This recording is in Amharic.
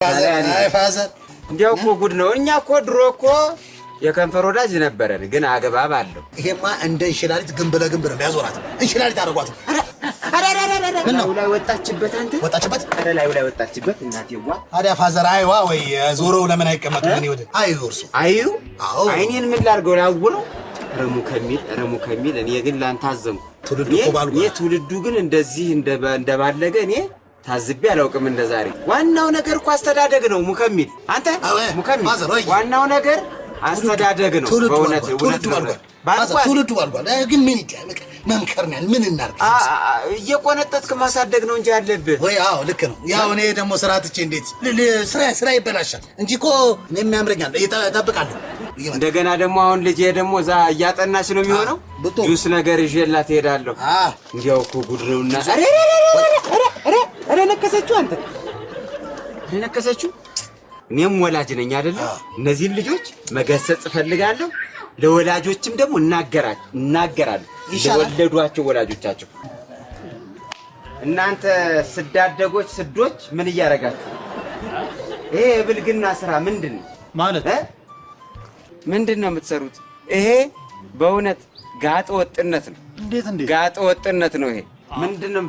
አይ father፣ እንዲያው እኮ ጉድ ነው። እኛ እኮ ድሮ እኮ የከንፈር ወዳጅ ነበረን፣ ግን አግባብ አለው። ይሄማ እንደ እንሽላሊት ግንብ ለግንብ ነው የሚያዞራት። እንሽላሊት አደረጓት። ላዩ ላይ ወጣችበት። አንተ ወጣችበት። ኧረ ላዩ ላይ ወጣችበት። እናቴዋ። ታዲያ father አይዋ ወይ ዞረው ለምን አይቀመጡም? እኔ ወደ አዩ እርሱ አዩ። አዎ። አይኔን ምን ላድርገው? ላውረው ረሙ ከሚል ረሙ ከሚል እኔ ግን ላንተ አዘንኩ። ትውልዱ እኮ ባልጓል። እኔ ትውልዱ ግን እንደዚህ እንደባለገ እኔ ታዝቤ አላውቅም እንደ ዛሬ። ዋናው ነገር እኮ አስተዳደግ ነው። ሙከሚል አንተ ሙከሚል፣ father፣ ወይ። ዋናው ነገር አስተዳደግ ነው። ትውልዱ በእውነት ባልጓል። እውነት ትውልዱ ነው። ባልጓል። ባልጓል። ትውልዱ ባልጓል። ግን ምን ይደረግ? መምከር ነው ያለ። ምን እናድርግ? እየቆነጠጥክ ማሳደግ ነው እንጂ ያለብህ። ወይ አዎ ልክ ነው። ያው እኔ ደግሞ ስራ ትቼ እንዴት ስራ ስራ ይበላሻል እንጂ እኮ እኔም ያምረኛል፣ እጠብቃለሁ። እንደገና ደግሞ አሁን ልጄ ደግሞ እዛ እያጠናች ነው የሚሆነው። ጁስ ነገር ይዤላት እሄዳለሁ። እንዲያው እኮ ጉድ ነውና። ኧረ ኧረ ኧረ ኧረ ነከሰችው፣ አንተ ኧረ ነከሰችው። እኔም ወላጅ ነኝ አይደለ? እነዚህን ልጆች መገሰጽ እፈልጋለሁ። ለወላጆችም ደግሞ እናገራለሁ። ይሻላል። ለወለዷቸው ወላጆቻቸው። እናንተ ስዳደጎች ስዶች ምን እያደረጋችሁ? ይሄ የብልግና ስራ ምንድን ነው? ማለት? እ? ምንድን ነው የምትሰሩት? ይሄ በእውነት ጋጠ ወጥነት ነው። እንዴት እንዴት? ጋጠ ወጥነት ነው። ይሄ ምንድን ነው?